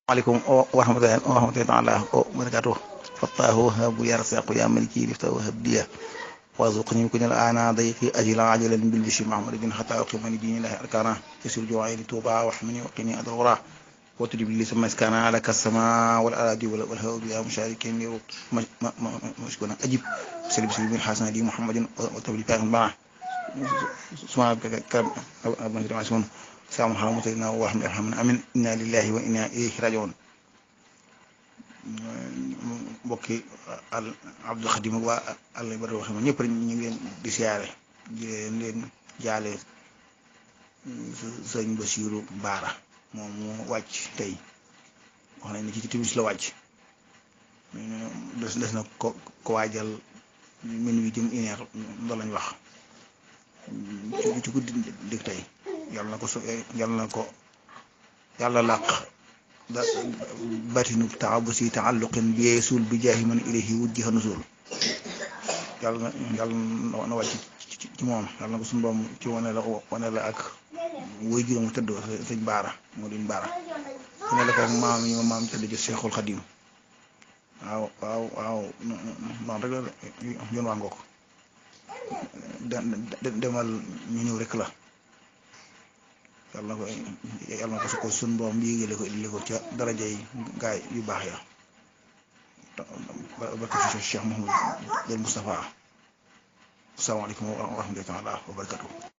عليكم ورحمة الله وبركاته. فتاه وهاب يرزق يا ملكي لفت وهب لي وارزقني يمكن الآن ضيقي أجل عاجلا بالبشر محمد حتى أقيم دين الله أركانا يسر جوعي لتوبا واحمني وقني أدرورا وتجب لي ثم اسكانا لك السماء والأراضي والهود يا مشاركين يروت مشكونا أجب سلم سلم الحسن دي محمد وتبلي كان معه سبحانك كرم أبن رمسون سلام حرام سيدنا وحمد الرحمن أمين إنا لله وإنا إليه راجعون. mbokki al Abdul Xadim ak waa àll ba wax ma ñëpp rek ñu ngi leen di siyaare di leen jaale sëñ Basiiru Baara moom mu wàcc tey wax nañ ne ci timis la wàcc des na ko waajal min wi jëm une heure loolu lañ wax ci guddi dig tey yàlla na ko yàlla làq batinu taabusi taalluqin bi yeesul bi jaahi man ilayhi wujjiha nusul yàlla na wàcc ci moom yàlla na ko suñu doom ci wane la ak woy juróom tëdd sëñ Baara moo din Baara wane la ko maam tëdd ci Seexul Xadim waaw noonu rek la yoon waa ngoog demal ñu ñëw rek la yàlla na ko su ko sun boom bi yéegale ko indi ko ca daraja yi gaay yu baax ya barke ci Cheikh Mouhamadou del Moustapha. Asalaamaaleykum wa rahmatullahi wa barakatuh.